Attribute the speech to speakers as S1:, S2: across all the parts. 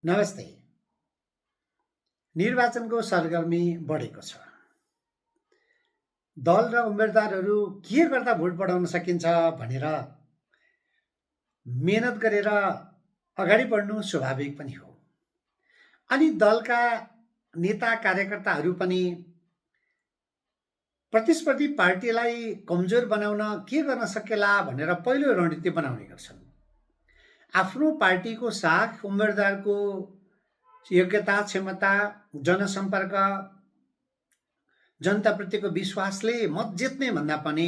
S1: नमस्ते। निर्वाचनको सरगर्मी बढेको छ। दल र उम्मेदवारहरू के गर्दा भोट बढाउन सकिन्छ भनेर मेहनत गरेर अगाडि बढ्नु स्वाभाविक पनि हो। अनि दलका नेता कार्यकर्ताहरू पनि प्रतिस्पर्धी पार्टीलाई कमजोर बनाउन के गर्न सकेला भनेर पहिलो रणनीति बनाउने गर्छन्। आफ्नो पार्टीको साख उम्मेदवारको योग्यता, क्षमता, जनसम्पर्क, जनताप्रतिको विश्वासले मत जित्ने भन्दा पनि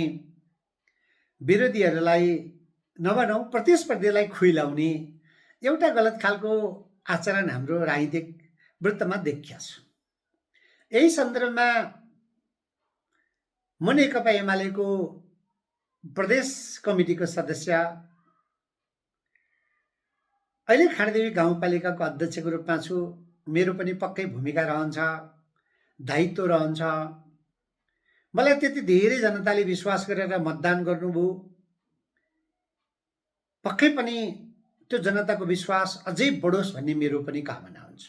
S1: विरोधीहरूलाई नभनौँ प्रतिस्पर्धीलाई खुइलाउने एउटा गलत खालको आचरण हाम्रो राजनीतिक वृत्तमा देखिया छ। यही सन्दर्भमा म नेकपा एमालेको प्रदेश कमिटीको सदस्य, अहिले खाँडदेवी गाउँपालिकाको अध्यक्षको रूपमा छु। मेरो पनि पक्कै भूमिका रहन्छ, दायित्व रहन्छ। मलाई त्यति धेरै जनताले विश्वास गरेर मतदान गर्नुभयो, पक्कै पनि त्यो जनताको विश्वास अझै बढोस् भन्ने मेरो पनि कामना हुन्छ।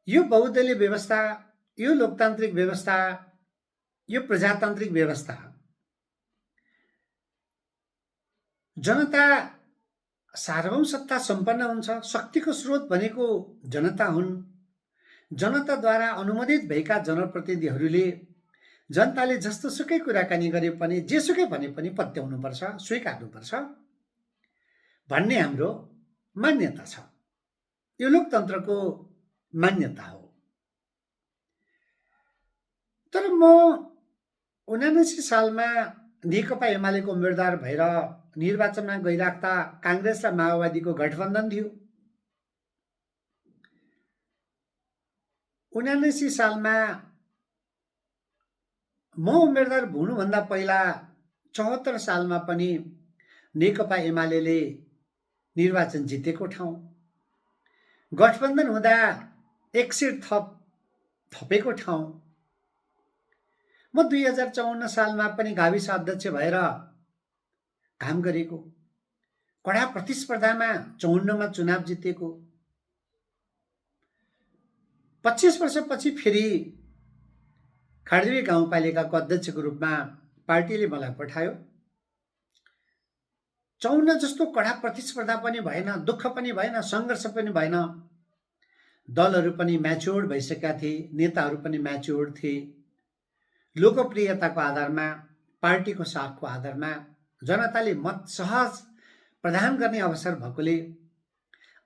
S1: यो बहुदलीय व्यवस्था, यो लोकतान्त्रिक व्यवस्था, यो प्रजातान्त्रिक व्यवस्था जनता सार्वभौम सत्ता सम्पन्न हुन्छ। शक्तिको स्रोत भनेको जनता हुन्। जनताद्वारा अनुमोदित भएका जनप्रतिनिधिहरूले जनताले जस्तो सुकै कुराकानी गरे पनि, जेसुकै भने पनि पत्याउनुपर्छ, स्वीकार्नुपर्छ भन्ने हाम्रो मान्यता छ। यो लोकतन्त्रको मान्यता हो। तर म 79 सालमा नेकपा एमालेको उम्मेदवार भएर निर्वाचनमा गइराख्दा काङ्ग्रेस र माओवादीको गठबन्धन थियो। 79 सालमा म उम्मेदवार हुनुभन्दा पहिला 74 सालमा पनि नेकपा एमालेले निर्वाचन जितेको ठाउँ, गठबन्धन हुँदा 1 सिट थपेको ठाउँ। म 2054 सालमा पनि गाविस अध्यक्ष भएर काम गरेको, कडा प्रतिस्पर्धामा 54मा चुनाव जितेको। 25 वर्षपछि फेरि खाँडदेवी गाउँपालिकाको अध्यक्षको रूपमा पार्टीले मलाई पठायो। 54 जस्तो कडा प्रतिस्पर्धा पनि भएन, दुःख पनि भएन, सङ्घर्ष पनि भएन। दलहरू पनि म्याच्योर्ड भइसकेका थिए, नेताहरू पनि म्याच्योर्ड थिए। लोकप्रियताको आधारमा, पार्टीको साखको आधारमा जनताले मत सहज प्रदान गर्ने अवसर भएकोले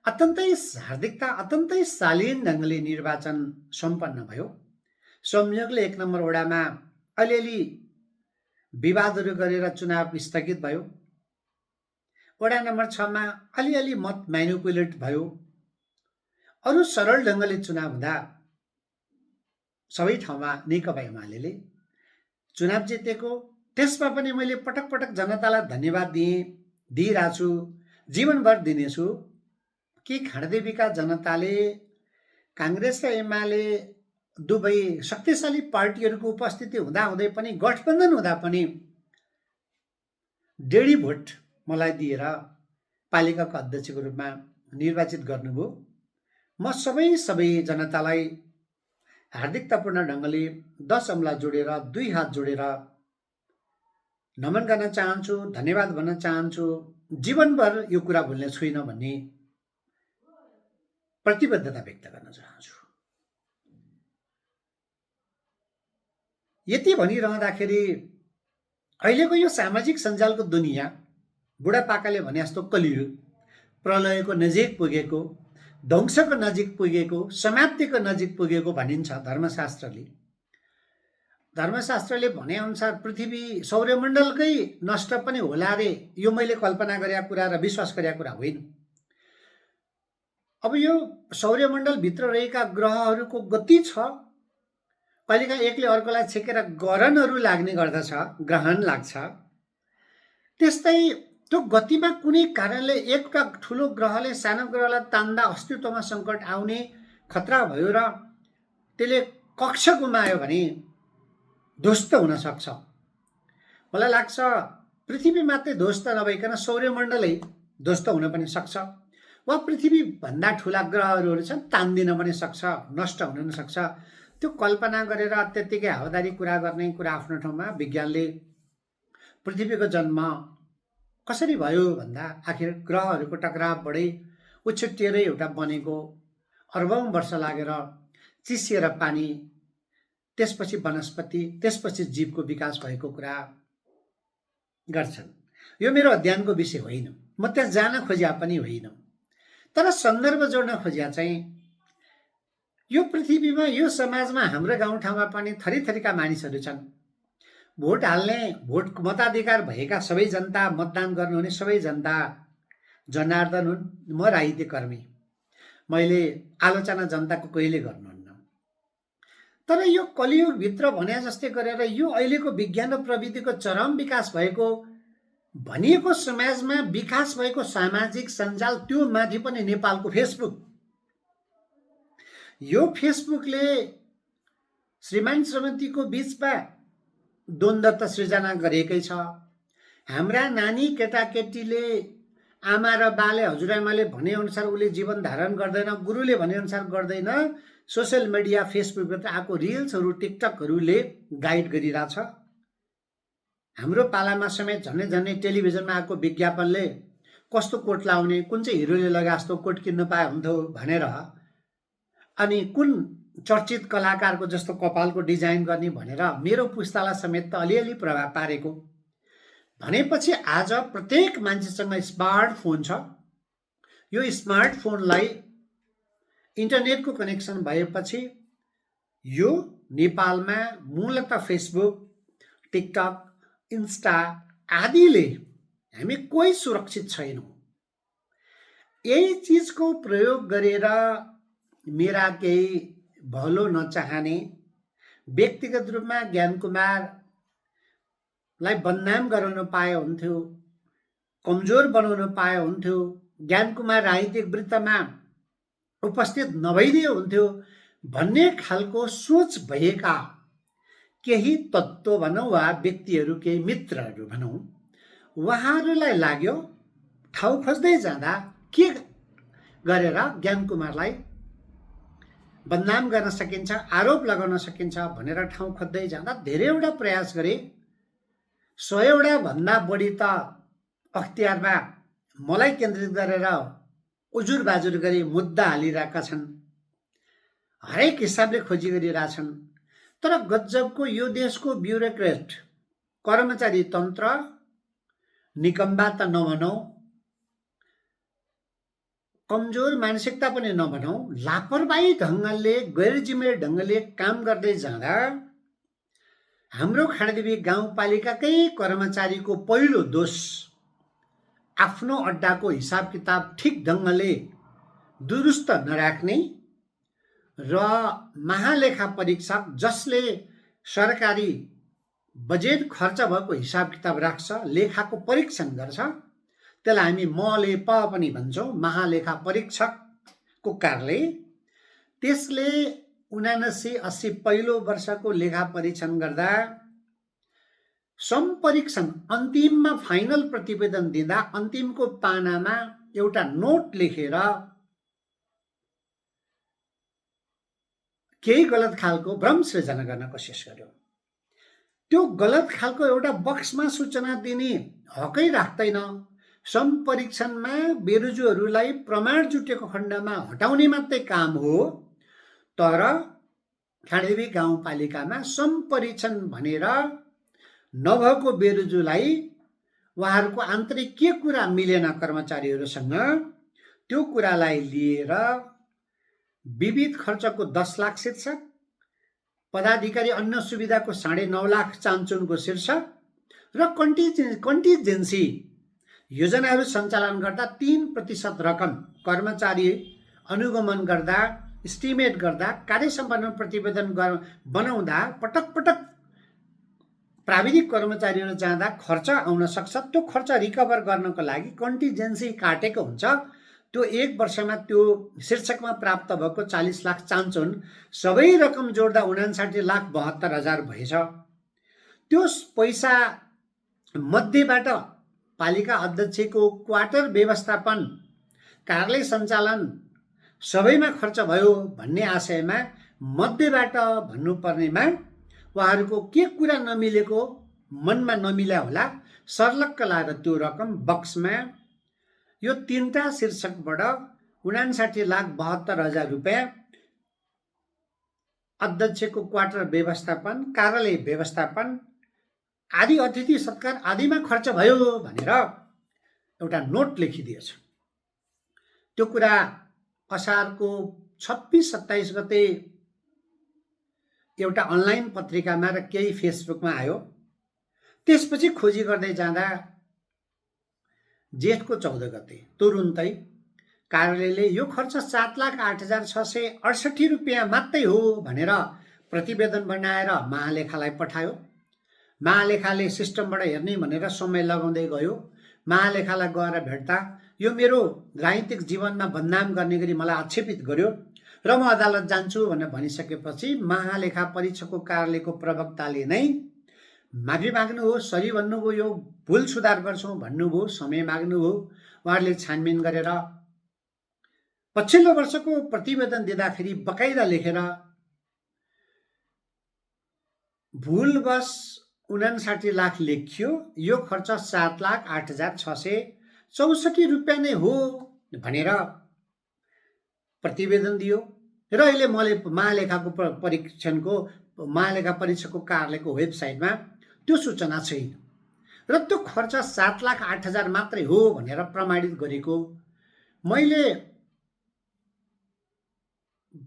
S1: अत्यन्तै हार्दिकता, अत्यन्तै शालीन ढङ्गले निर्वाचन सम्पन्न भयो। संयोगले 1 नम्बर वडामा अलिअलि विवादहरू गरेर चुनाव स्थगित भयो। वडा नम्बर 6मा अलिअलि मत म्यानिपुलेट भयो। अरू सरल ढङ्गले चुनाव हुँदा सबै ठाउँमा नेकपा एमालेले चुनाव जितेको। त्यसमा पनि मैले पटक पटक जनतालाई धन्यवाद दिइरहेको छु, जीवनभर दिनेछु कि खाँडदेवीका जनताले काङ्ग्रेस र एमाले दुवै शक्तिशाली पार्टीहरूको उपस्थिति हुँदाहुँदै पनि, गठबन्धन हुँदा पनि 1.5 भोट मलाई दिएर पालिकाको अध्यक्षको रूपमा निर्वाचित गर्नुभयो। म सबै जनतालाई हार्दिकतापूर्ण ढङ्गले 10 औँला जोडेर, 2 हात जोडेर नमन गर्न चाहन्छु, धन्यवाद भन्न चाहन्छु। जीवनभर यो कुरा भुल्ने छुइनँ भन्ने प्रतिबद्धता व्यक्त गर्न चाहन्छु। यति भनिरहँदाखेरि अहिलेको यो सामाजिक सञ्जालको दुनियाँ बुढापाकाले भने जस्तो कलियुग, प्रलयको नजिक पुगेको, ध्वंसको नजिक पुगेको, समाप्तिको नजिक पुगेको भनिन्छ धर्मशास्त्रले। धर्मशास्त्रले भनेअनुसार पृथ्वी सौर्यमण्डलकै नष्ट पनि होला रे। यो मैले कल्पना गरेका कुरा र विश्वास गरेका कुरा होइन। अब यो सौर्यमण्डलभित्र रहेका ग्रहहरूको गति छ, कहिलेकाहीँ एकले अर्कोलाई छेकेर ग्रहणहरू लाग्ने गर्दछ, ग्रहण लाग्छ। त्यस्तै त्यो गतिमा कुनै कारणले एउटा ठुलो ग्रहले सानो ग्रहलाई तान्दा अस्तित्वमा सङ्कट आउने खतरा भयो र त्यसले कक्ष गुमायो भने ध्वस्त हुन सक्छ। मलाई लाग्छ पृथ्वी मात्रै ध्वस्त नभइकन सौर्यमण्डलै ध्वस्त हुन पनि सक्छ। वा पृथ्वीभन्दा ठुला ग्रहहरू छन्, तान्दिन पनि सक्छ, नष्ट हुन पनि सक्छ। त्यो कल्पना गरेर त्यत्तिकै हावादारी कुरा गर्ने कुरा आफ्नो ठाउँमा, विज्ञानले पृथ्वीको जन्म कसरी भयो भन्दा आखिर ग्रहहरूको टकरावबाटै उछिट्टिएरै एउटा बनेको, अर्बौं वर्ष लागेर चिसिएर पानी, त्यसपछि वनस्पति, त्यसपछि जीवको विकास भएको कुरा गर्छन्। यो मेरो अध्ययनको विषय होइन, म त्यहाँ जान खोजिया पनि होइन, तर सन्दर्भ जोड्न खोजिया चाहिँ यो पृथ्वीमा, यो समाजमा, हाम्रो गाउँठाउँमा पनि थरीथरीका मानिसहरू छन्। भोट हाल्ने, भोट मताधिकार भएका सबै जनता, मतदान गर्नुहुने सबै जनता जनार्दन हुन्। म राजनीतिक कर्मी, मैले आलोचना जनताको कहिले गर्नुहुन्न। तर यो कलियुगभित्र भने जस्तै गरेर यो अहिलेको विज्ञान र प्रविधिको चरम विकास भएको भनिएको समाजमा विकास भएको सामाजिक सञ्जाल, त्यो माथि पनि नेपालको फेसबुक, यो फेसबुकले श्रीमान श्रीमतीको बीचमा द्वन्द्व त सृजना गरेकै छ। हाम्रा नानी केटाकेटीले आमा र बाले, हजुरआमाले भनेअनुसार उसले जीवन धारण गर्दैन, गुरुले भनेअनुसार गर्दैन। सोसियल मिडिया, फेसबुकबाट आएको रिल्सहरू, टिकटकहरूले गाइड गरिरहेछ। हाम्रो पालामा समेत झन्डै झन्डै टेलिभिजनमा आएको विज्ञापनले कस्तो कोट लाउने, कुन चाहिँ हिरोले लगा जस्तो कोट किन्न पाए हुन्थ्यो भनेर, अनि कुन चर्चित कलाकारको जस्तो कपालको डिजाइन गर्ने भनेर मेरो पुस्तालाई समेत त अलिअलि प्रभाव पारेको। भनेपछि आज प्रत्येक मान्छेसँग स्मार्टफोन छ। यो स्मार्टफोनलाई इन्टरनेटको कनेक्सन भएपछि यो नेपालमा मूलतः फेसबुक, टिकटक, इन्स्टा आदिले हामी कोही सुरक्षित छैनौँ। यही चिजको प्रयोग गरेर मेरा केही भलो नचाहने, व्यक्तिगत रूपमा ज्ञान कुमारलाई बदनाम गराउन पाए हुन्थ्यो, कमजोर बनाउन पाए हुन्थ्यो, ज्ञान कुमार राजनीतिक वृत्तमा उपस्थित नभइदिए हुन्थ्यो भन्ने खालको सोच भएका केही तत्त्व भनौँ वा व्यक्तिहरू, केही मित्रहरू भनौँ, उहाँहरूलाई लाग्यो ठाउँ खोज्दै जाँदा के गरेर ज्ञान कुमारलाई बदनाम गर्न सकिन्छ, आरोप लगाउन सकिन्छ भनेर ठाउँ खोज्दै जाँदा धेरैवटा प्रयास गरे। 100 भन्दा बढी त अख्तियारमा मलाई केन्द्रित गरेर उजुर बाजुर गरी मुद्दा हालिरहेका छन्, हरेक हिसाबले खोजी गरिरहेछन्। तर गजबको यो देशको ब्युरोक्रेट, कर्मचारी तन्त्र, निकम्बा त नभनौँ, कमजोर मानसिकता पनि नभनौँ, लापरवाही ढङ्गले, गैर जिम्मेवारी ढङ्गले काम गर्दै जाँदा हाम्रो खाँडदेवी गाउँपालिकाकै कर्मचारीको पहिलो दोष आफ्नो अड्डाको हिसाब किताब ठिक ढङ्गले दुरुस्त नराख्ने र महालेखा परीक्षक जसले सरकारी बजेट खर्च भएको हिसाब किताब राख्छ, लेखाको परीक्षण गर्छ, त्यसलाई हामी मलेप पनि भन्छौँ, महालेखा परीक्षकको कार्यालय, त्यसले 79-80 पहिलो वर्षको लेखा परीक्षण गर्दा सम्परीक्षण अन्तिममा फाइनल प्रतिवेदन दिँदा अन्तिमको पानामा एउटा नोट लेखेर केही गलत खालको भ्रम सृजना गर्न कोसिस गर्यो। त्यो गलत खालको एउटा बक्समा सूचना दिने हकै राख्दैन। सम्परीक्षणमा बेरुजुहरूलाई प्रमाण जुटेको खण्डमा हटाउने मात्रै काम हो। तर खाँडदेवी गाउँपालिकामा सम्परीक्षण भनेर नभएको बेरुजुलाई उहाँहरूको आन्तरिक के कुरा मिलेन कर्मचारीहरूसँग, त्यो कुरालाई लिएर विविध खर्चको 10 लाख शीर्षक, पदाधिकारी अन्य सुविधाको 9.5 लाख चान्चुनको शीर्षक र कन्टिजेन्सी योजनाहरू सञ्चालन गर्दा 3% रकम कर्मचारी अनुगमन गर्दा, इस्टिमेट गर्दा, कार्य सम्पादन प्रतिवेदन बनाउँदा पटक पटक प्राविधिक कर्मचारीहरू जाँदा खर्च आउन सक्छ। त्यो खर्च रिकभर गर्नको लागि कन्टिजेन्सी काटेको हुन्छ। त्यो 1 वर्षमा त्यो शीर्षकमा प्राप्त भएको 40 लाख चान्चुन सबै रकम जोड्दा 59,72,000 भएछ। त्यो पैसा मध्येबाट पालिका अध्यक्षको क्वार्टर व्यवस्थापन कार्यालय सञ्चालन सबैमा खर्च भयो भन्ने आशयमा मध्येबाट भन्नुपर्नेमा उहाँहरूको के कुरा नमिलेको, मनमा नमिल्या होला, सर्लक्क लाएर त्यो रकम बक्समा यो 3टा शीर्षकबाट 59,72,000 रुपियाँ अध्यक्षको क्वार्टर व्यवस्थापन, कार्यालय व्यवस्थापन आदि, अतिथि सत्कार आदिमा खर्च भयो भनेर एउटा नोट लेखिदिएछ। त्यो कुरा असारको 26-27 गते एउटा अनलाइन पत्रिकामा र केही फेसबुकमा आयो। त्यसपछि खोजी गर्दै जाँदा जेठको 14 गते तुरुन्तै कार्यालयले यो खर्च 7,08,668 रुपियाँ मात्रै हो भनेर प्रतिवेदन बनाएर महालेखालाई पठायो। महालेखाले सिस्टमबाट हेर्ने भनेर समय लगाउँदै गयो। महालेखालाई गएर भेट्दा यो मेरो राजनीतिक जीवनमा बदनाम गर्ने गरी मलाई आक्षेपित गर्यो र म अदालत जान्छु भनेर भनिसकेपछि महालेखा परीक्षकको कार्यालयको प्रवक्ताले नै माफी माग्नुभयो, सरी भन्नुभयो, यो भुल सुधार गर्छौँ भन्नुभयो, समय माग्नुभयो। उहाँहरूले छानबिन गरेर पछिल्लो वर्षको प्रतिवेदन दिँदाखेरि बकाइदा लेखेर भुलवश 59 लाख लेखियो, यो खर्च 7,08,664 रुपियाँ नै हो भनेर प्रतिवेदन दियो। र अहिले मैले महालेखाको महालेखा परीक्षकको कार्यालयको वेबसाइटमा त्यो सूचना छैन र त्यो खर्च 7,08,000 मात्रै हो भनेर प्रमाणित गरेको मैले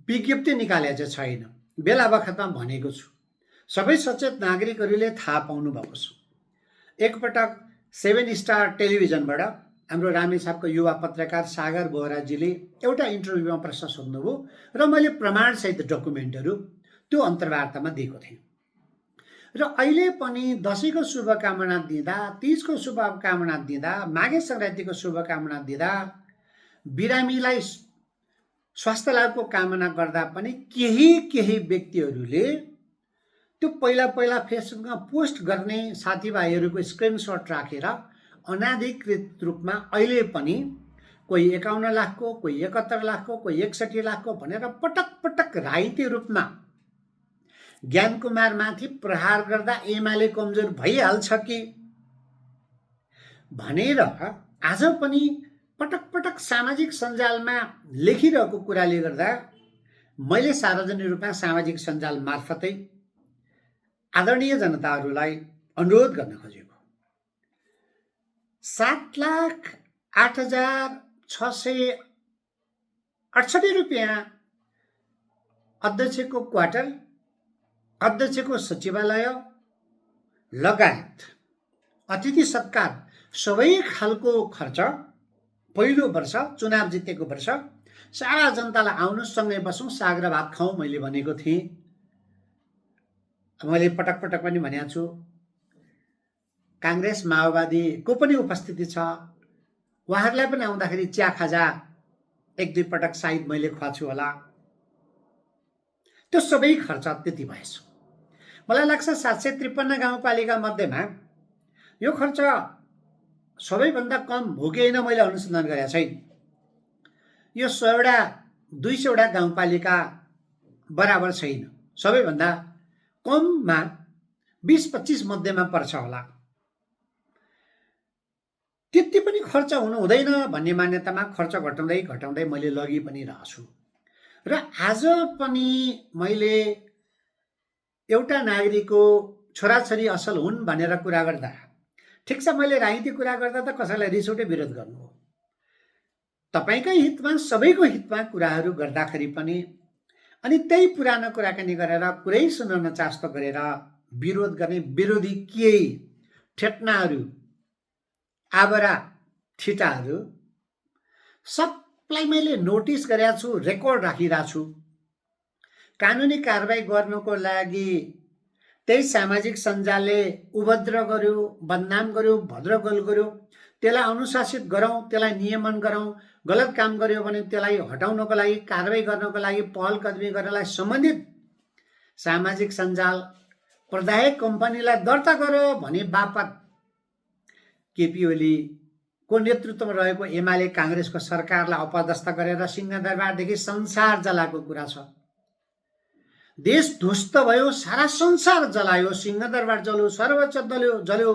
S1: विज्ञप्ति निकालेको छैन, बेला बखतमा भनेको छु। सबै सचेत नागरिकहरूले थाहा पाउनु भएको छ। एकपटक 7 स्टार टेलिभिजनबाट हाम्रो रामेछापको युवा पत्रकार सागर बोहराजीले एउटा इन्टरभ्यूमा प्रश्न सोध्नुभयो र मैले प्रमाणसहित डकुमेन्टहरू त्यो अन्तर्वार्तामा दिएको थिएँ। र अहिले पनि दशैंको शुभकामना दिँदा, तीजको शुभकामना दिँदा, माघे सङ्क्रान्तिको शुभकामना दिँदा, बिरामीलाई स्वास्थ्य लाभको कामना गर्दा पनि केही व्यक्तिहरूले त्यो पहिला फेसबुकमा पोस्ट गर्ने साथीभाइहरूको स्क्रिनसट राखेर अनाधिकृत रूपमा अहिले पनि कोही 51 लाखको, कोही 71 लाखको, कोही 61 लाखको भनेर पटक राजनीतिक रूपमा ज्ञानकुमारमाथि प्रहार गर्दा एमाले कमजोर भइहाल्छ कि भनेर आज पनि पटक सामाजिक सञ्जालमा लेखिरहेको कुराले गर्दा मैले सार्वजनिक रूपमा सामाजिक सञ्जाल मार्फतै आदरणीय जनताहरूलाई अनुरोध गर्न खोजेको 7,08,668 रुपियाँ अध्यक्षको क्वार्टर, अध्यक्षको सचिवालय लगायत अतिथि सत्कार सबै खालको खर्च पहिलो वर्ष चुनाव जितेको वर्ष सारा जनतालाई आउनु सँगै बसौँ साग र भात खाउँ मैले भनेको थिएँ। मैले पटक पनि भनेको छु, कांग्रेस माओवादीको पनि उपस्थिति छ, उहाँहरूलाई पनि आउँदाखेरि चिया खाजा 1-2 पटक सायद मैले खुवाछु होला। त्यो सबै खर्च त्यति भएछ। मलाई लाग्छ 753 गाउँपालिका मध्येमा यो खर्च सबैभन्दा कम हो कि होइन मैले अनुसन्धान गरेको छैन। यो 100-200 गाउँपालिका बराबर छैन, सबैभन्दा कममा 20-25 मध्येमा पर्छ होला। त्यति पनि खर्च हुनु हुँदैन भन्ने मान्यतामा खर्च घटाउँदै मैले लगि पनि रहेको छु। र आज पनि मैले एउटा नागरिकको छोराछोरी असल हुन् भनेर कुरा गर्दा, ठिक छ मैले राजनीतिक कुरा गर्दा त कसैलाई रिस उठे विरोध गर्नु हो, तपाईकै हितमा सबैको हितमा कुराहरू गर्दाखेरि पनि अनि त्यही पुरानो कुराकानी गरेर कुरै सुन्न नचास्तो गरेर विरोध गर्ने विरोधी केही ठेट्नाहरू आबरा ठिटाहरू सबलाई मैले नोटिस गरेको छु, रेकर्ड राखिरहेको छु। कानुनी कारबाही गर्नको लागि त्यही सामाजिक सञ्जालले उपद्रव गर्यो, बदनाम गर्यो, भद्रगोल गर्यो, त्यसलाई अनुशासित गरौँ, त्यसलाई नियमन गरौँ, गलत काम गर्यो भने त्यसलाई हटाउनको लागि कारबाही गर्नको लागि पहल कदमी गर्नलाई सम्बन्धित सामाजिक सञ्जाल प्रदायक कम्पनीलाई दर्ता गर्यो भने बापत केपी ओली को नेतृत्वमा रहेको एमाले काङ्ग्रेसको सरकारलाई अपदस्थ गरेर सिंहदरबारदेखि संसार जलाएको कुरा छ। देश ध्वस्त भयो, सारा संसार जलायो, सिंहदरबार जल्यो, सर्वोच्च जल्यो,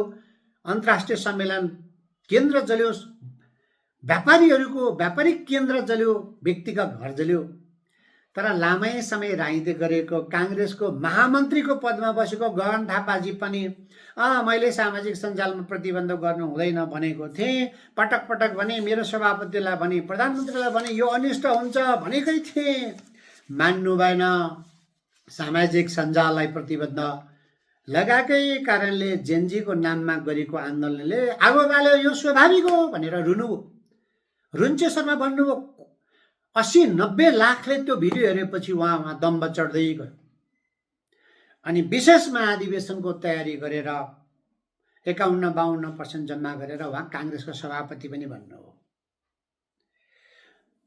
S1: अन्तर्राष्ट्रिय सम्मेलन केन्द्र जल्यो, व्यापारिक केन्द्र जल्यो, व्यक्तिगत घर जल्यो। तर लामै समय राजनीति गरेको काङ्ग्रेसको महामन्त्रीको पदमा बसेको गगन थापाजी पनि मैले सामाजिक सञ्जालमा प्रतिबन्ध गर्नु हुँदैन भनेको थिएँ, पटक पटक भने, मेरो सभापतिलाई भने, प्रधानमन्त्रीलाई भने यो अनिष्ट हुन्छ भनेकै थिएँ, मान्नु भएन। सामाजिक सञ्जाललाई प्रतिबन्ध लगाएकै कारणले जेनजीको नाममा गरेको आन्दोलनले आगो बाल्यो, यो स्वाभाविक हो भनेर रुन्चे शर्मा भन्नुभयो। 80-90 लाखले त्यो भिडियो हेरेपछि उहाँ दम्ब चढ्दै गयो। अनि विशेष महाधिवेशनको तयारी गरेर 51-52% जम्मा गरेर उहाँ काङ्ग्रेसको सभापति पनि भन्नुभयो।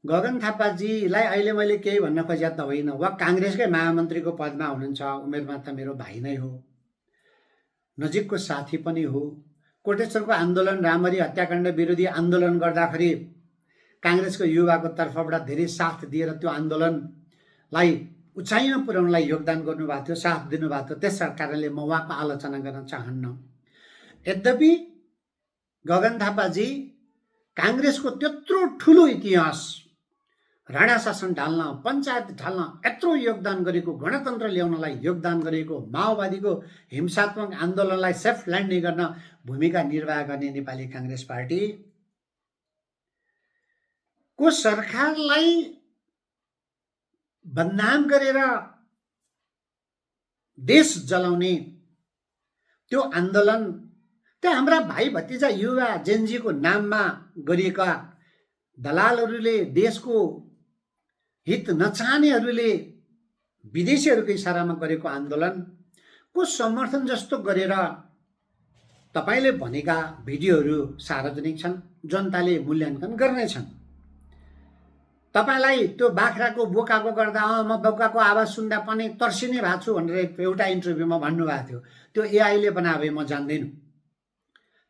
S1: गगन थापाजीलाई अहिले मैले केही भन्न खोजेको त होइन, उहाँ काङ्ग्रेसकै महामन्त्रीको पदमा हुनुहुन्छ, उमेरमा त मेरो भाइ नै हो, नजिकको साथी पनि हो। कोटेश्वरको आन्दोलन, रामरी हत्याकाण्ड विरोधी आन्दोलन गर्दाखेरि काङ्ग्रेसको युवाको तर्फबाट धेरै साथ दिएर त्यो आन्दोलनलाई उचाइमा पुर्याउनलाई योगदान गर्नुभएको थियो, साथ दिनुभएको थियो। त्यस कारणले म उहाँको आलोचना गर्न चाहन्न। यद्यपि गगन थापाजी काङ्ग्रेसको त्यत्रो ठुलो इतिहास, राणा शासन ढाल्न, पञ्चायत ढाल्न यत्रो योगदान गरेको, गणतन्त्र ल्याउनलाई योगदान गरेको, माओवादीको हिंसात्मक आन्दोलनलाई सेफ ल्यान्डिङ गर्न भूमिका निर्वाह गर्ने नेपाली काङ्ग्रेस पार्टी को सरकारलाई बदनाम गरेर देश जलाउने त्यो आन्दोलन, त्यो हाम्रा भाइ भतिजा युवा जेनजीको नाममा गरिएका दलालहरूले, देशको हित नचाहनेहरूले, विदेशीहरूको इसारामा गरेको आन्दोलनको समर्थन जस्तो गरेर तपाईँले भनेका भिडियोहरू सार्वजनिक छन्, जनताले मूल्याङ्कन गर्नेछन्। तपाईँलाई त्यो बाख्राको बोकाको गर्दा म बोकाको आवाज सुन्दा पनि तर्सिने भएको छु भनेर एउटा इन्टरभ्यूमा भन्नुभएको थियो। त्यो एआईले बनाए म जान्दिनँ।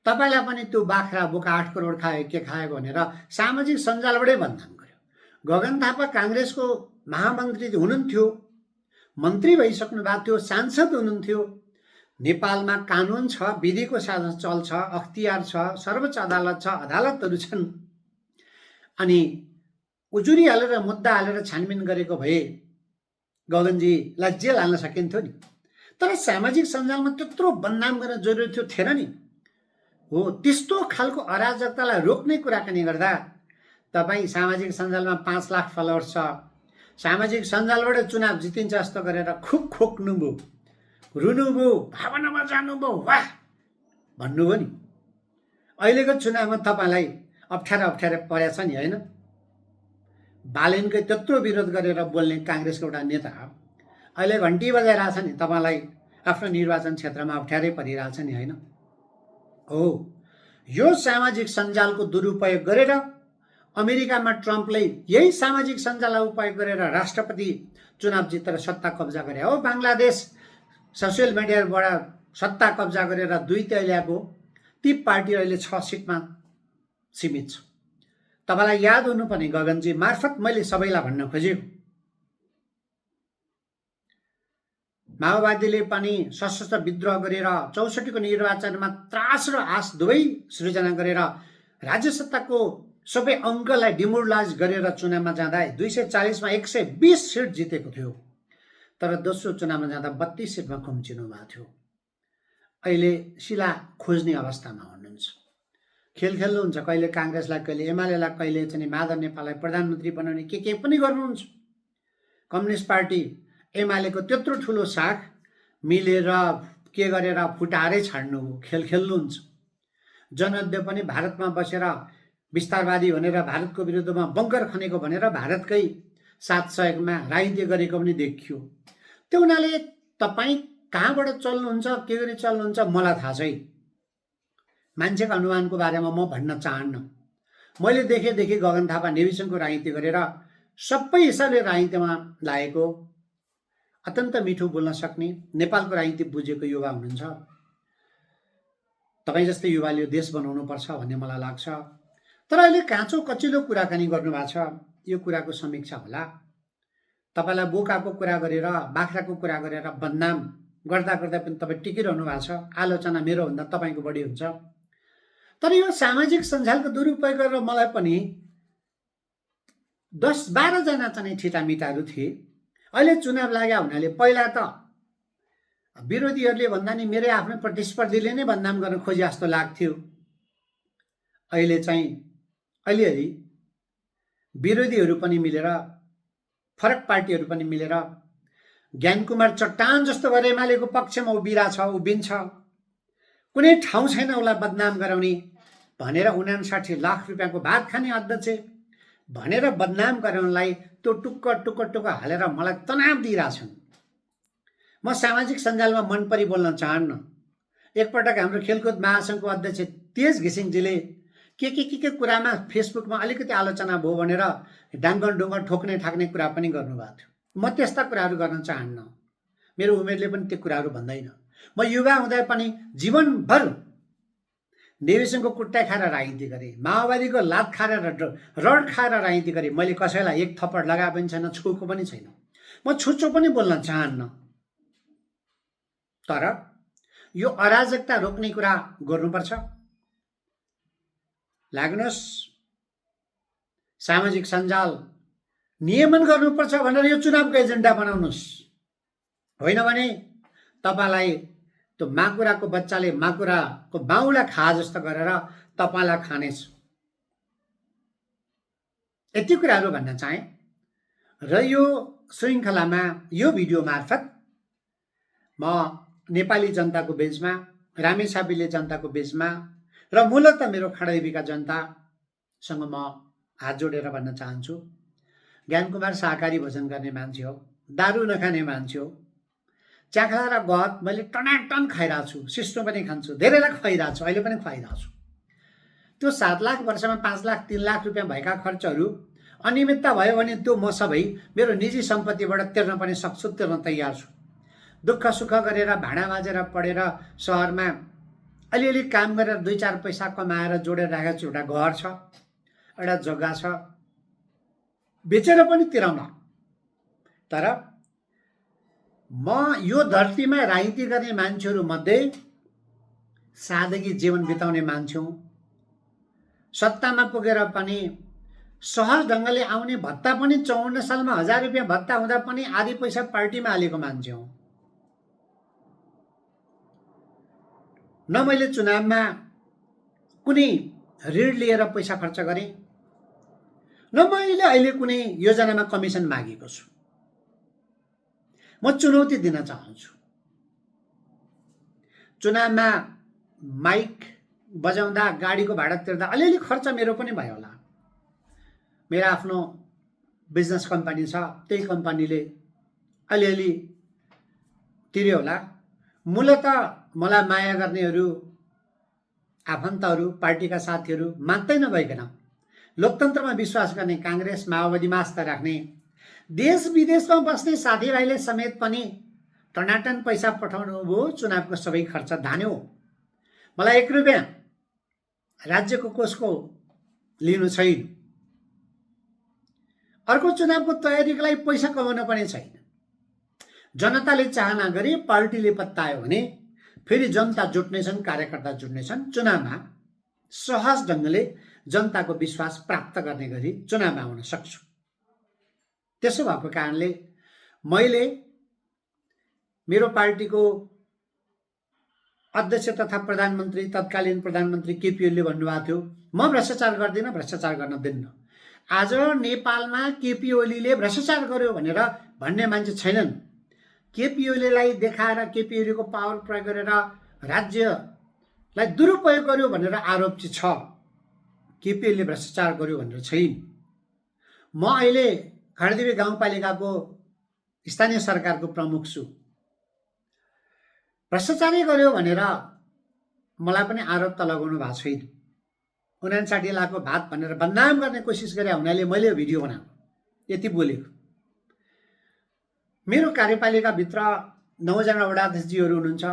S1: तपाईँलाई पनि त्यो बाख्रा बोका 8 करोड खायो के खायो भनेर सामाजिक सञ्जालबाटै बदनाम गर्यो। गगन थापा काङ्ग्रेसको महामन्त्री हुनुहुन्थ्यो, मन्त्री भइसक्नु भएको थियो, सांसद हुनुहुन्थ्यो। नेपालमा कानुन छ, विधिको साधन चल्छ, अख्तियार छ, सर्वोच्च अदालत छ, अदालतहरू छन्। अनि उजुरी हालेर मुद्दा हालेर छानबिन गरेको भए गगनजीलाई जेल हाल्न सकिन्थ्यो नि। तर सामाजिक सञ्जालमा त्यत्रो बदनाम गर्न जरुरी थिएन नि। हो, त्यस्तो खालको अराजकतालाई रोक्ने कुराकानी गर्दा तपाईँ सामाजिक सञ्जालमा 5 लाख फलोवर्स छ, सामाजिक सञ्जालबाट चुनाव जितिन्छ जस्तो गरेर खुब खोक्नुभयो, रुनुभयो, भावनामा जानुभयो, वाह भन्नुभयो नि। अहिलेको चुनावमा तपाईँलाई अप्ठ्यारो परेछ नि, होइन? बालेनकै त्यत्रो विरोध गरेर बोल्ने काङ्ग्रेसको एउटा नेता अहिले घन्टी बजाइरहेछ नि, तपाईँलाई आफ्नो निर्वाचन क्षेत्रमा अप्ठ्यारै परिरहेछ नि, होइन? हो, यो सामाजिक सञ्जालको दुरुपयोग गरेर अमेरिकामा ट्रम्पले यही सामाजिक सञ्जाललाई उपयोग गरेर राष्ट्रपति चुनाव जितेर सत्ता कब्जा गरे हो। बङ्गलादेश सोसियल मिडियाबाट सत्ता कब्जा गरेर 2 ल्याएको ती पार्टी अहिले 6 सिटमा सीमित छ। तपाईँलाई याद हुनुपर्ने गगनजी मार्फत मैले सबैलाई भन्न खोजेको, माओवादीले पनि सशस्त्र विद्रोह गरेर 64 को निर्वाचनमा त्रास र आश दुवै सृजना गरेर राज्य सत्ताको सबै अङ्कलाई डिमोरलाइज गरेर चुनावमा जाँदा 240 मा 120 सिट जितेको थियो। तर दोस्रो चुनावमा जाँदा 32 सिटमा खुम्चिनु भएको थियो। अहिले शिला खोज्ने अवस्थामा हुनुहुन्छ। खेल खेल्नुहुन्छ, कहिले काङ्ग्रेसलाई, कहिले एमालेलाई, कहिले चाहिँ माधव नेपाललाई प्रधानमन्त्री बनाउने के पनि गर्नुहुन्छ। कम्युनिस्ट पार्टी एमालेको त्यत्रो ठुलो साख मिलेर के गरेर फुटारै छाड्नु, खेल खेल्नुहुन्छ। जनयुद्ध पनि भारतमा बसेर विस्तारवादी भनेर भारतको विरुद्धमा बङ्कर खनेको भनेर भारतकै साथ सहयोगमा राजनीति गरेको पनि देखियो। त्यो हुनाले तपाईँ कहाँबाट चल्नुहुन्छ, के गरी चल्नुहुन्छ मलाई थाहा छैन। मान्छेको अनुमानको बारेमा म भन्न चाहन्न। मैले देखेदेखि गगन थापा नेविसनको राजनीति गरेर सबै हिसाबले राजनीतिमा लागेको, अत्यन्त मिठो बोल्न सक्ने, नेपालको राजनीति बुझेको युवा हुनुहुन्छ। तपाईँ जस्तै युवाले यो देश बनाउनु पर्छ भन्ने मलाई लाग्छ। तर अहिले काँचो कचिलो कुराकानी गर्नुभएको छ। यो कुराको समीक्षा होला। तपाईँलाई बोकाको कुरा गरेर, बाख्राको कुरा गरेर बदनाम गर्दा गर्दा पनि तपाईँ टिकिरहनु भएको छ। आलोचना मेरोभन्दा तपाईँको बढी हुन्छ। तर यो सामाजिक सञ्जालको दुरुपयोग गरेर मलाई पनि 10-12 जना चाहिँ ठिटामिटाहरू थिए। अहिले चुनाव लाग्यो हुनाले पहिला त विरोधीहरूले भन्दा नि मेरै आफ्नो प्रतिस्पर्धीले नै बदनाम गर्न खोजे जस्तो लाग्थ्यो। अहिले चाहिँ अलिअलि विरोधीहरू पनि मिलेर, फरक पार्टीहरू पनि मिलेर ज्ञानकुमार चट्टान जस्तो भएर एमालेको पक्षमा उभिन्छ। कुनै ठाउँ छैन उसलाई बदनाम गराउने भनेर 59 लाख रुपियाँको भात खाने अध्यक्ष भनेर बदनाम गराउनलाई त्यो टुक्क हालेर मलाई तनाव दिइरहेछन्। म सामाजिक सञ्जालमा मन परी बोल्न चाहन्न। एकपटक हाम्रो खेलकुद महासङ्घको अध्यक्ष तेज घिसिङजीले के कुरामा फेसबुकमा अलिकति आलोचना भयो भनेर डाङ्गन ठोक्ने ठाक्ने कुरा पनि गर्नुभएको थियो। म त्यस्ता कुराहरू गर्न चाहन्न। मेरो उमेरले पनि त्यो कुराहरू भन्दैन। म युवा हुँदा पनि जीवनभर नेविसनको कुट्टा खाएर राजनीति गरेँ, माओवादीको लात खाएर रड खाएर राजनीति गरेँ। मैले कसैलाई एक थप्पड लगाए पनि छैन, छुको पनि छैन। म छुच्चो पनि बोल्न चाहन्न। तर यो अराजकता रोक्ने कुरा गर्नुपर्छ। लाग्नुहोस्, सामाजिक सञ्जाल नियमन गर्नुपर्छ भनेर यो चुनावको एजेन्डा बनाउनुहोस्। होइन भने तपाईलाई त्यो माकुराको बच्चाले माकुराको बाउलाई खा जस्तो गरेर तपाईलाई खानेछ। यति कुराहरू भन्न चाहे र यो श्रृङ्खलामा यो भिडियो मार्फत म नेपाली जनताको बीचमा, रामेछापीले जनताको बीचमा र मूलत मेरो खडादेवीका जनतासँग म हात जोडेर भन्न चाहन्छु, ज्ञानकुमार शाकाहारी भोजन गर्ने मान्छे हो, दारू नखाने मान्छे हो। च्याखला र गहत मैले टनाटन खाइरहेको छु, सिस्नो पनि खान्छु, धेरैलाई खुवाइरहेको छु, अहिले पनि खुवाइरहेको छु। त्यो 7 लाख वर्षमा 5 लाख 3 लाख रुपियाँ भएका खर्चहरू अनियमितता भयो भने त्यो म सबै मेरो निजी सम्पत्तिबाट तिर्न पनि सक्छु, तिर्न तयार छु। दुःख सुख गरेर भाडा माझेर पढेर सहरमा अलिअलि काम गरेर 2-4 पैसा कमाएर जोडेर राखेको छु। एउटा घर छ, एउटा जग्गा छ, बेचेर पनि तिराउला। तर म यो धरतीमा राजनीति गर्ने मान्छेहरू मध्ये सादगी जीवन बिताउने मान्छे हुँ। सत्तामा पुगेर पनि सहज ढङ्गले आउने भत्ता पनि 54 सालमा 1000 रुपियाँ भत्ता हुँदा पनि आधी पैसा पार्टीमा हालेको मान्छे हुँ। न मैले चुनावमा कुनै ऋण लिएर पैसा खर्च गरेँ, न मैले अहिले कुनै योजनामा कमिसन मागेको छु। म चुनौती दिन चाहन्छु। चुनावमा माइक बजाउँदा, गाडीको भाडा तिर्दा अलिअलि खर्च मेरो पनि भयो होला। मेरो आफ्नो बिजनेस कम्पनी छ, त्यही कम्पनीले अलिअलि तिर्यो होला। मूलत मलाई माया गर्नेहरू, आफन्तहरू, पार्टीका साथीहरू मात्रै नभइकन लोकतन्त्रमा विश्वास गर्ने काङ्ग्रेस माओवादीमा आस्था राख्ने देश विदेशमा बस्ने साथीभाइले समेत पनि टनाटन पैसा पठाउनु भयो। चुनावको सबै खर्च धान्यो। मलाई 1 रुपियाँ राज्यको कोषको लिनु छैन। अर्को चुनावको तयारीको लागि पैसा कमाउनु पनि छैन। जनताले चाहना गरे, पार्टीले पत्तायो भने फेरि जनता जुट्नेछन्, कार्यकर्ता जुट्नेछन्। चुनावमा सहज ढङ्गले जनताको विश्वास प्राप्त गर्ने गरी चुनावमा आउन सक्छु। त्यसो भएको कारणले मैले मेरो पार्टीको अध्यक्ष तथा प्रधानमन्त्री, तत्कालीन प्रधानमन्त्री केपी ओलीले भन्नुभएको थियो, म भ्रष्टाचार गर्दिनँ, भ्रष्टाचार गर्न दिन्न। आज नेपालमा केपी ओलीले भ्रष्टाचार गर्यो भनेर भन्ने मान्छे छैनन्। केपी ओलीलाई देखाएर, केपी ओलीको पावर प्रयोग गरेर राज्यलाई दुरुपयोग गर्यो भनेर आरोप चाहिँ छ। केपी ओलीले भ्रष्टाचार गर्यो भनेर छैन। म अहिले खडादेवी गाउँपालिकाको स्थानीय सरकारको प्रमुख छु। भ्रष्टाचारै गर्यो भनेर मलाई पनि आरोप त लगाउनु भएको छैन। 59 लाखको भात भनेर बदनाम गर्ने कोसिस गरे हुनाले मैले भिडियो बनाएको, यति बोलेको। मेरो कार्यपालिकाभित्र 9 जना वडाध्यक्षजीहरू हुनुहुन्छ।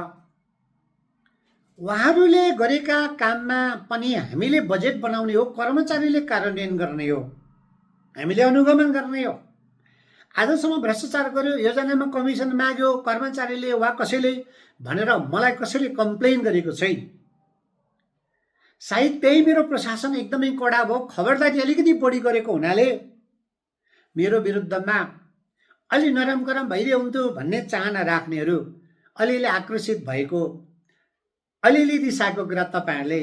S1: उहाँहरूले गरेका काममा पनि हामीले बजेट बनाउने हो, कर्मचारीले कार्यान्वयन गर्ने हो, हामीले अनुगमन गर्ने हो। आजसम्म भ्रष्टाचार गर्यो, योजनामा कमिसन माग्यो कर्मचारीले वा कसैले भनेर मलाई कसैले कम्प्लेन गरेको छैन। सायद त्यही मेरो प्रशासन एकदमै कडा भयो, खबरदारी अलिकति बढी गरेको हुनाले मेरो विरुद्धमा अलि नरम गरम भइदियो हुन्थ्यो भन्ने चाहना राख्नेहरू अलिअलि आक्रोशित भएको अलिअलि दिशाको कुरा तपाईँहरूले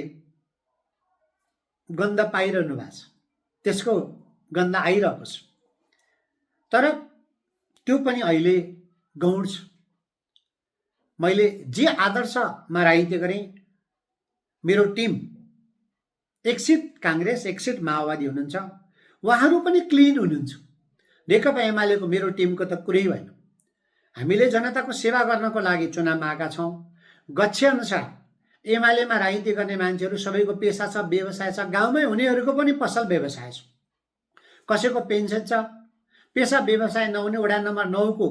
S1: गन्ध पाइरहनु भएको छ, त्यसको गन्ध आइरहेको छ। तर त्यो पनि अहिले गौण छ। मैले जे आदर्शमा राजनीति गरेँ, मेरो टिम एक सिट काङ्ग्रेस एक सिट माओवादी हुनुहुन्छ, उहाँहरू पनि क्लिन हुनुहुन्छ। नेकपा एमालेको मेरो टिमको त कुरै भएन। हामीले जनताको सेवा गर्नको लागि चुनावमा आएका छौँ। गच्छेअनुसार एमालेमा राजनीति गर्ने मान्छेहरू सबैको पेसा छ, व्यवसाय छ, गाउँमै हुनेहरूको पनि पसल व्यवसाय छ, कसैको पेन्सन छ। पेसा व्यवसाय नहुने वडा नम्बर 9 को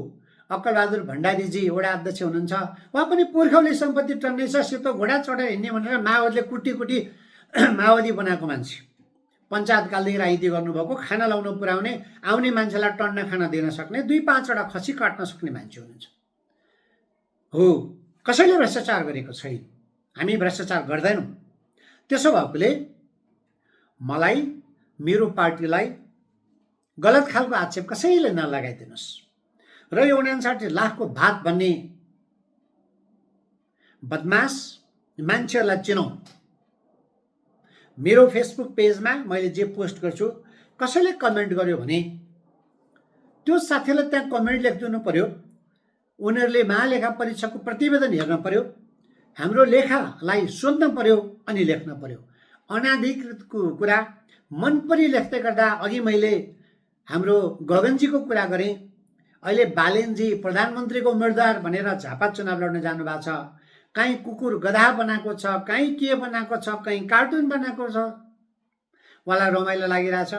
S1: अक्कलबहादुर भण्डारीजी वडा अध्यक्ष हुनुहुन्छ, उहाँ पनि पुर्खौली सम्पत्ति टन्नै छ, सेतो घोडा चढेर हिँड्ने भनेर माओवादीले कुटी कुटी माओवादी बनाएको मान्छे, पञ्चायतकालदेखि राजनीति गर्नुभएको, खाना लाउन पुर्याउने, आउने मान्छेलाई टन्न खाना दिन सक्ने, 2-5वटा खसी काट्न सक्ने मान्छे हुनुहुन्छ। हो, कसैले भ्रष्टाचार गरेको छैन, हामी भ्रष्टाचार गर्दैनौँ। त्यसो भएकोले मलाई मेरो पार्टीलाई गलत खालको आक्षेप कसैले नलगाइदिनुहोस्। र यो 59 लाखको भात भन्ने बदमास मान्छेहरूलाई चिनाउँ। मेरो फेसबुक पेजमा मैले जे पोस्ट गर्छु, कसैले कमेन्ट गर्यो भने त्यो साथीलाई त्यहाँ कमेन्ट लेखिदिनु पर्यो। उनीहरूले महालेखा परीक्षाको प्रतिवेदन हेर्न पर्यो, हाम्रो लेखालाई सोध्न पर्यो अनि लेख्न पर्यो। अनाधिकृत कुरा मन परी लेख्दै गर्दा अघि मैले हाम्रो गगनजीको कुरा गरेँ, अहिले बालेनजी प्रधानमन्त्रीको उम्मेदवार भनेर झापा चुनाव लड्न जानुभएको छ। कहीँ कुकुर गधा बनाएको छ, कहीँ के बनाएको छ, कहीँ कार्टुन बनाएको छ, उहाँलाई रमाइलो लागिरहेछ।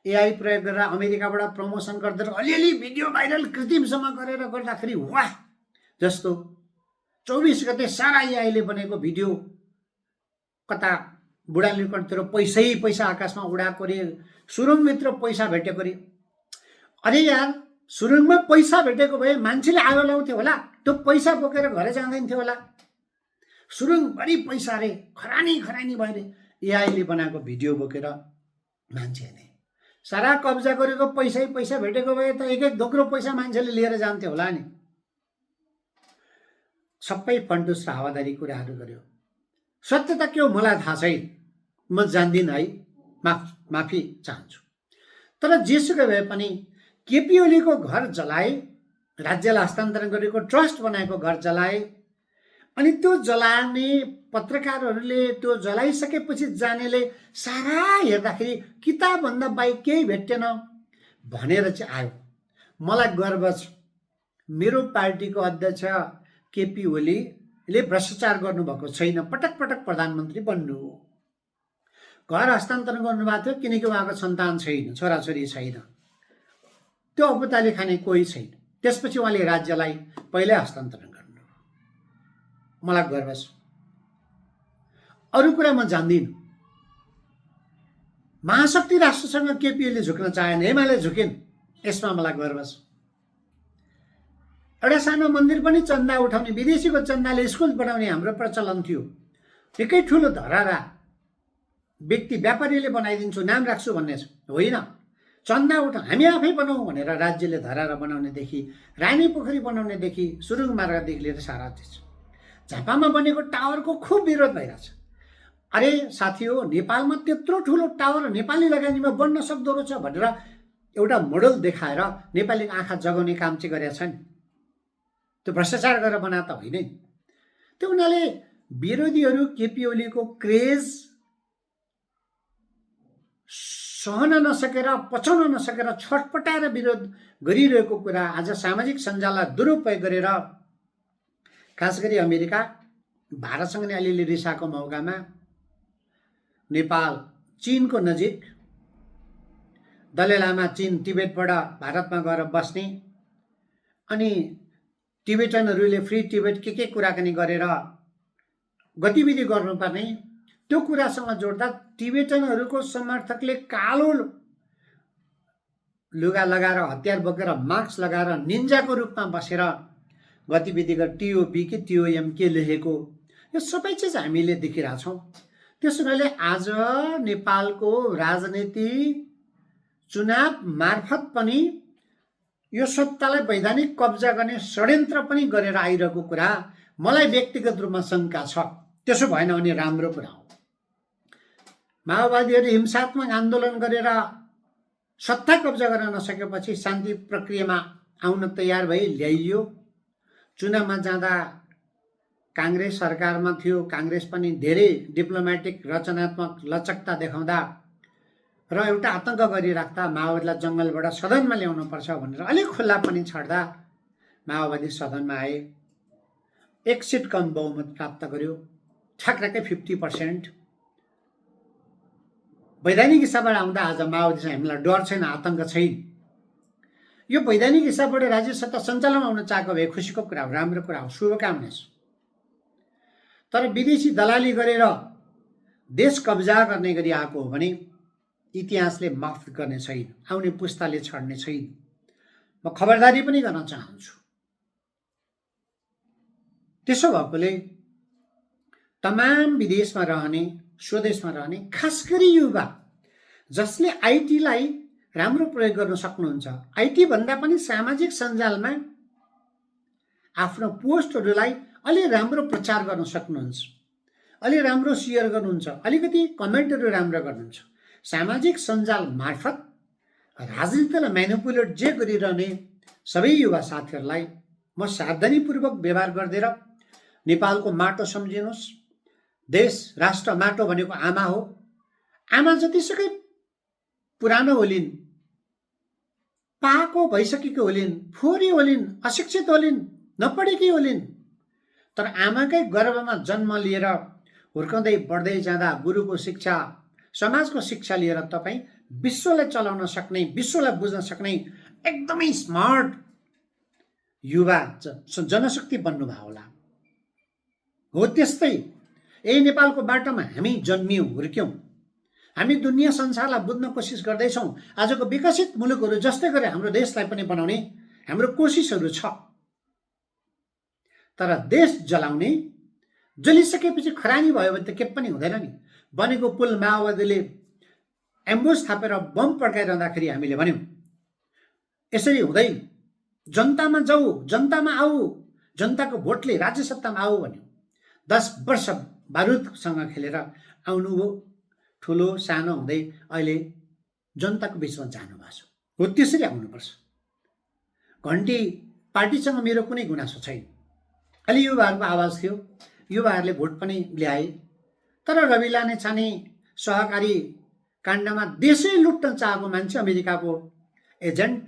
S1: एआई प्रयोग गरेर अमेरिकाबाट प्रमोसन गर्दै अलिअलि भिडियो भाइरल कृत्रिमसम्म गरेर गर्दाखेरि वाह जस्तो 24 गते सारा एआईले बनेको भिडियो कता बुढालीकण्ठतिर पैसा आकाशमा उडाएको रे, सुरुङभित्र पैसा भेटेको रे। अरे यार, सुरुङमा पैसा भेटेको भए मान्छेले आगो लाउँथ्यो होला, त्यो पैसा बोकेर घरै जाँदैन थियो होला। सुरुङभरि पैसा रे, खरानी खरानी भएर एआईले बनाएको भिडियो बोकेर मान्छे नै सारा कब्जा गरेको पैसा भेटेको भए त एक एक दोक्रो पैसा मान्छेले लिएर जान्थ्यो होला नि। सबै फन्टुस र हावादारी कुराहरू गर्यो। सत्यता के हो मलाई थाहा छैन, म जान्दिनँ है, माफी चाहन्छु। तर जेसुकै भए पनि केपी ओलीको घर जलाए, राज्यलाई हस्तान्तरण गरेको ट्रस्ट बनाएको घर जलाए, अनि त्यो जलाउने पत्रकारहरूले त्यो जलाइसकेपछि जानेले सारा हेर्दाखेरि किताबभन्दा बाहेक केही भेटेन भनेर चाहिँ आयो। मलाई गर्व छ, मेरो पार्टीको अध्यक्ष केपी ओलीले भ्रष्टाचार गर्नुभएको छैन, पटक पटक प्रधानमन्त्री बन्नु। घर हस्तान्तरण गर्नुभएको थियो किनकि उहाँको सन्तान छैन, छोराछोरी छैन, त्यो अपुताले खाने कोही छैन। त्यसपछि उहाँले राज्यलाई पहिल्यै हस्तान्तरण गर्नु। मलाई गर्व छ। अरू कुरा म जान्दिनँ। महाशक्ति राष्ट्रसँग केपी ओलीले झुक्न चाहेन, एमाले झुकेन, यसमा मलाई गर्व छ। एउटा सानो मन्दिर पनि चन्दा उठाउने, विदेशीको चन्दाले स्कुल बनाउने हाम्रो प्रचलन थियो। निकै ठुलो धरारा व्यक्ति व्यापारीले बनाइदिन्छु, नाम राख्छु भन्ने होइन, चन्दा उठा हामी आफै बनाऊ भनेर राज्यले धरारा बनाउनेदेखि, रानी पोखरी बनाउनेदेखि, सुरुङ मार्गदेखि लिएर सारा चिज। झापामा बनेको टावरको खुब विरोध भइरहेछ। अरे साथी हो, नेपालमा त्यत्रो ठुलो टावर नेपाली लगानीमा बन्न सक्दो रहेछ भनेर एउटा मोडल देखाएर नेपालीको आँखा जगाउने काम चाहिँ गरेका छन्। त्यो भ्रष्टाचार गरेर बनाए त होइन। त्यो उनीहरूले विरोधीहरू केपी ओलीको क्रेज सहन नसकेर, पचाउन नसकेर छटपटाएर विरोध गरिरहेको कुरा आज सामाजिक सञ्जाललाई दुरुपयोग गरेर, खास गरी अमेरिका भारतसँग नै अलिअलि रिसाएको मौकामा नेपाल चीनको नजिक, दलाई लामा चीन तिब्बतबाट भारतमा गएर बस्ने, अनि टिबेटनहरूले फ्री टिबेट के कुराकानी गरेर गतिविधि गर्नुपर्ने त्यो कुरासँग जोड्दा टिबेटनहरूको समर्थकले कालो लुगा लगाएर हतियार बोकेर मास्क लगाएर निन्जाको रूपमा बसेर गतिविधि गरेर टिओपी कि टिओएम के लेखेको यो सबै चिज हामीले देखिरहेछौँ। त्यसो हुनाले आज नेपालको राजनीति चुनाव मार्फत पनि यो सत्तालाई वैधानिक कब्जा गर्ने षड्यन्त्र पनि गरेर आइरहेको कुरा मलाई व्यक्तिगत रूपमा शङ्का छ। त्यसो भएन भने राम्रो कुरा हो। माओवादीहरू हिंसात्मक आन्दोलन गरेर सत्ता कब्जा गर्न नसकेपछि शान्ति प्रक्रियामा आउन तयार भई ल्याइयो। चुनावमा जाँदा काङ्ग्रेस सरकारमा थियो, काङ्ग्रेस पनि धेरै डिप्लोमेटिक रचनात्मक लचकता देखाउँदा र एउटा आतंक गरिराख्दा माओवादीलाई जङ्गलबाट सदनमा ल्याउनुपर्छ भनेर अलिक खुल्ला पनि छाड्दा माओवादी सदनमा आए। एक सिट कम बहुमत प्राप्त गर्यो, ठ्याक्कै 50%। वैधानिक हिसाबबाट आउँदा आज माओवादीसँग हामीलाई डर छैन, आतंक छैन। यो वैधानिक हिसाबबाट राज्य सत्ता सञ्चालन आउन चाहेको भए खुसीको कुरा हो, राम्रो कुरा हो, शुभकामना छ। तर विदेशी दलाली गरेर देश कब्जा गर्ने गरी आएको हो भने इतिहासले माफ गर्ने छैन, आउने पुस्ताले छड्ने छैन। म खबरदारी पनि गर्न चाहन्छु। त्यसो भएकोले तमाम विदेशमा रहने, स्वदेशमा रहने, खास गरी युवा जसले आइटीलाई राम्रो प्रयोग गर्न सक्नुहुन्छ, आइटी भन्दा पनि सामाजिक सञ्जालमा आफ्नो पोस्टहरूलाई अलि राम्रो प्रचार गर्न सक्नुहुन्छ, अलि राम्रो सेयर गर्नुहुन्छ, अलिकति कमेन्टहरू राम्रो गर्नुहुन्छ, सामाजिक सञ्जाल मार्फत राजनीतिलाई म्यानिपुलेट जे गरिरहने सबै युवा साथीहरूलाई म सावधानीपूर्वक व्यवहार गरिदिएर नेपालको माटो सम्झिनुहोस्। देश राष्ट्र माटो भनेको आमा हो। आमा जतिसुकै पुरानो होलिन्, पाको भइसकेको होलिन्, फोहोरी होलिन्, अशिक्षित होलिन्, नपढेकी होलिन्, तर आमाकै गर्भमा जन्म लिएर हुर्काउँदै बढ्दै जाँदा गुरुको शिक्षा, समाजको शिक्षा लिएर तपाईँ विश्वलाई चलाउन सक्ने, विश्वलाई बुझ्न सक्ने एकदमै स्मार्ट युवा जनशक्ति बन्नुभयो होला। हो त्यस्तै यही नेपालको बाटोमा हामी जन्मियौँ, हुर्क्यौँ। हामी दुनियाँ संसारलाई बुझ्न कोसिस गर्दैछौँ। आजको विकसित मुलुकहरू जस्तै गरी हाम्रो देशलाई पनि बनाउने हाम्रो कोसिसहरू छ। तर देश जलाउने, जलिसकेपछि खरानी भयो भने त के पनि हुँदैन नि। बनेको पुल माओवादीले एम्बुस थापेर बम पड्काइरहँदाखेरि हामीले भन्यौँ यसरी हुँदैन, जनतामा जाऊ, जनतामा आऊ, जनताको भोटले राज्य सत्तामा आऊ भन्यौँ। 10 वर्ष बारुदसँग खेलेर आउनुभयो, ठुलो सानो हुँदै अहिले जनताको बिचमा जानुभएको छ। हो त्यसरी आउनुपर्छ। घन्टी पार्टीसँग मेरो कुनै गुनासो छैन। अलि युवाहरूको आवाज थियो, युवाहरूले भोट पनि ल्याए। तर रवि लामिछाने सहकारी काण्डमा देशै लुट्न चाहेको मान्छे, अमेरिकाको एजेन्ट,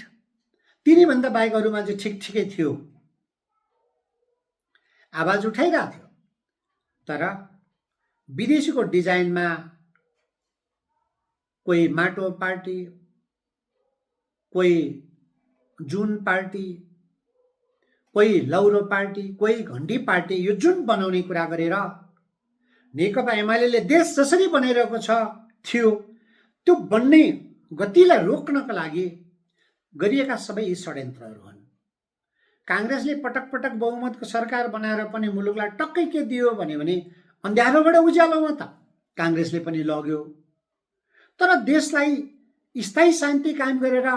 S1: तिनीभन्दा बाहेक अरू मान्छे ठिकै थियो, आवाज उठाइरहेको थियो। तर विदेशीको डिजाइनमा कोही माटो पार्टी, कोही जुन पार्टी, कोही लौरो पार्टी, कोही घण्टी पार्टी, यो जुन बनाउने कुरा गरेर नेकपा एमाले देश जसरी बनाइरहेको थियो त्यो बन्ने गतिलाई रोक्नका लागि गरिएका सबै षड्यन्त्रहरू हुन्। काङ्ग्रेसले पटक पटक बहुमतको सरकार बनाएर पनि मुलुकलाई टक्कै के दियो भने अँध्यारोबाट उज्यालोमा त काङ्ग्रेसले पनि लग्यो। तर देशलाई स्थायी शान्ति कायम गरेर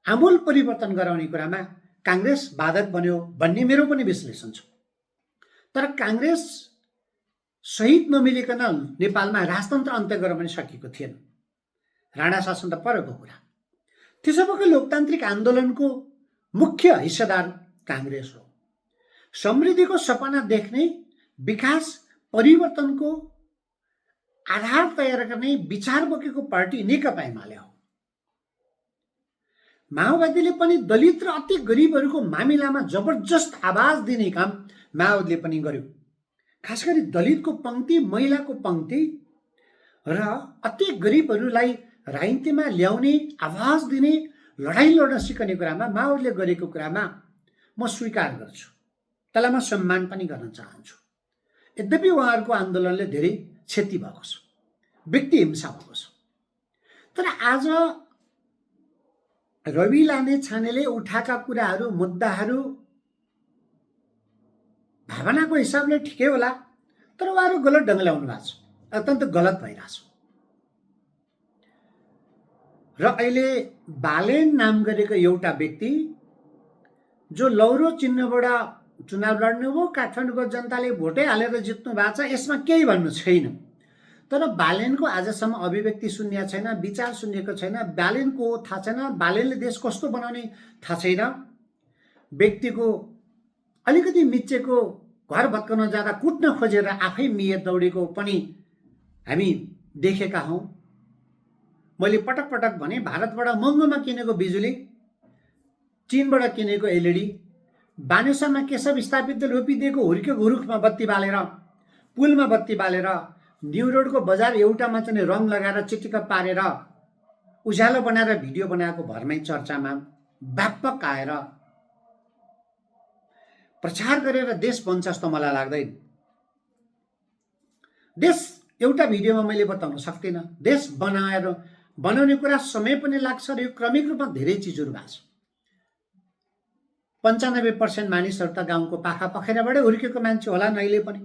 S1: आमूल परिवर्तन गराउने कुरामा काङ्ग्रेस बाधक बन्यो भन्ने मेरो पनि विश्लेषण छ। तर काङ्ग्रेस सहित नमिलिकन नेपालमा राजतन्त्र अन्त्य गर्न पनि सकेको थिएन। राणा शासन त परको कुरा। त्यसो भएकै लोकतान्त्रिक आन्दोलनको मुख्य हिस्सेदार काङ्ग्रेस हो। समृद्धिको सपना देख्ने, विकास परिवर्तनको आधार तयार गर्ने विचार बोकेको पार्टी नेकपा एमाले हो। माओवादीले पनि दलित र अति गरिबहरूको मामिलामा जबरजस्त आवाज दिने काम माओवादीले पनि गर्यो। खास गरी दलितको पंक्ति, महिलाको पंक्ति र अति गरिबहरूलाई राजनीतिमा ल्याउने, आवाज दिने, लडाईँ लड्न सिक्ने कुरामा माओवादीले गरेको कुरामा म स्वीकार गर्छु, त्यसलाई म सम्मान पनि गर्न चाहन्छु। यद्यपि उहाँहरूको आन्दोलनले धेरै क्षति भएको छ, व्यक्ति हिंसा भएको छ। तर आज रवि लामेछानेले उठाएका कुराहरू, मुद्दाहरू भावनाको हिसाबले ठिकै होला, तर उहाँहरू गलत ढङ्गले आउनु भएको छ, अत्यन्त गलत भइरहेछ। र अहिले बालेन नाम गरेको एउटा व्यक्ति जो लौरो चिन्हबाट चुनाव लड्नुभयो, काठमाडौँको जनताले भोटै हालेर जित्नु भएको छ, यसमा केही भन्नु छैन। तर बालेनको आजसम्म अभिव्यक्ति सुन्या छैन, विचार सुनेको छैन, बालेनको थाहा छैन, बालेनले देश कस्तो बनाउने थाहा छैन। व्यक्तिको अलिकति मिचेको घर भत्काउन जाँदा कुट्न खोजेर आफै मिएर दौडेको पनि हामी देखेका हौँ। मैले पटक पटक भने, भारतबाट महँगोमा किनेको बिजुली, चीनबाट किनेको एलइडी, बानेश्वरमा केशव स्थापित रोपिदिएको हुर्केको रुखमा बत्ती बालेर, पुलमा बत्ती बालेर, न्यू रोडको बजार एउटामा चाहिँ रङ लगाएर चिटिक्क पारेर उज्यालो बनाएर भिडियो बनाएको भरमै चर्चामा व्यापक आएर प्रचार गरेर देश बन्छ जस्तो मलाई लाग्दैन। देश एउटा भिडियोमा मैले बताउन सक्दिनँ। देश बनाउने कुरा समय पनि लाग्छ र यो क्रमिक रूपमा धेरै चिजहरू भएको छ। 95% मानिसहरू त गाउँको पाखा पखेराबाटै हुर्केको मान्छे होला अहिले पनि।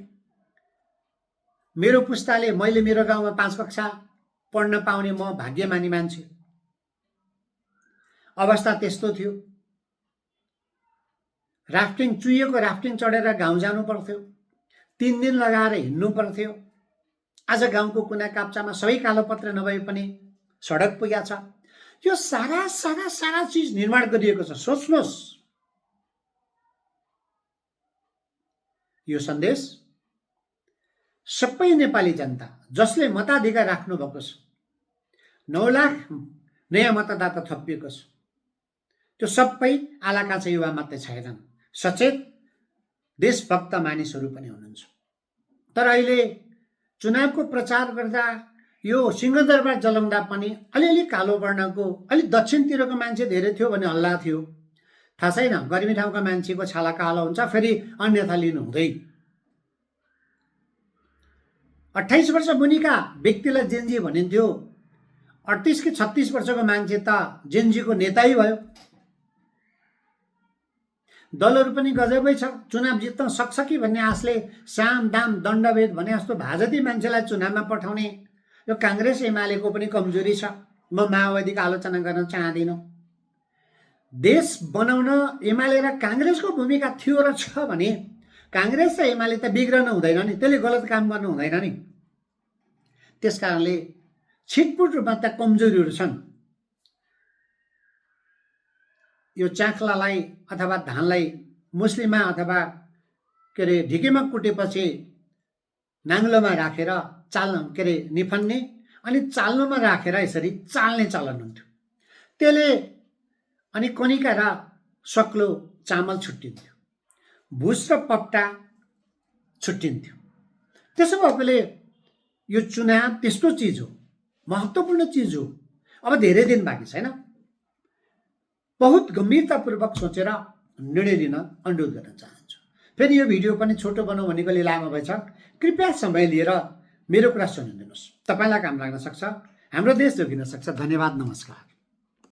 S1: मेरो पुस्ताले, मैले मेरो गाउँमा 5 कक्षा पढ्न पाउने म भाग्यमानी मान्छे। अवस्था त्यस्तो थियो। राफ्टिङ, चुहिएको राफ्टिङ चढेर गाउँ जानु पर्थ्यो, 3 दिन लगाएर हिँड्नु पर्थ्यो। आज गाउँको कुना काप्चामा सबै कालोपत्र नभए पनि सडक पुगेको छ। यो सारा सारा सारा चिज निर्माण गरिएको छ। सोच्नुहोस्, यो सन्देश सबै नेपाली जनता जसले मताधिकार राख्नु भएको छ, 9 लाख नयाँ मतदाता थपिएको छ, त्यो सबै आलाकाँचा युवा मात्रै छैनन्, सचेत देशभक्त मानिसहरू पनि हुनुहुन्छ। तर अहिले चुनावको प्रचार गर्दा यो सिंहदरबार जलाउँदा पनि अलिअलि कालो वर्णको, अलिक दक्षिणतिरको मान्छे धेरै थियो भन्ने हल्ला थियो। थाहा छैन, गर्मी ठाउँका मान्छेको छाला कालो हुन्छ, फेरि अन्यथा लिनु हुँदै। 28 वर्ष मुनिका व्यक्तिलाई जेनजी भनिन्थ्यो, 38 कि 36 वर्षको मान्छे त जेनजीको नेतै भयो। दलहरू पनि गजबै छ, चुनाव जित्न सक्छ कि भन्ने आशले साम दाम दण्डभेद भने जस्तो भाजती मान्छेलाई चुनावमा पठाउने यो काङ्ग्रेस एमालेको पनि कमजोरी छ। म माओवादीको आलोचना गर्न चाहदिनँ। देश बनाउन एमाले र काङ्ग्रेसको भूमिका थियो र छ भने काङ्ग्रेस र एमाले त बिग्रनु हुँदैन नि, त्यसले गलत काम गर्नु हुँदैन नि। त्यसकारणले छिटपुट रूपमा त कमजोरीहरू छन्। यो चाख्लालाई अथवा धानलाई मुस्लिममा अथवा ढिकेमा कुटेपछि नाङ्लोमा राखेर निफन्ने अनि चाल्नुमा राखेर यसरी चाल्ने चलन हुन्थ्यो। त्यसले अनि कनिका र सक्लो चामल छुट्टिन्थ्यो, भुस र पप्टा छुट्टिन्थ्यो। त्यसो भएकोले यो चुनाव त्यस्तो चिज हो, महत्त्वपूर्ण चिज हो। अब धेरै दिन बाँकी छैन। बहुत गम्भीरतापूर्वक सोचेर निर्णय लिन अनुरोध गर्न चाहन्छु। फेरि यो भिडियो पनि छोटो बनाऊ भनेकोले लामो भएछ। कृपया समय लिएर मेरो कुरा सुनिदिनुहोस्। तपाईँलाई काम लाग्न सक्छ, हाम्रो देश जोगिन सक्छ। धन्यवाद, नमस्कार।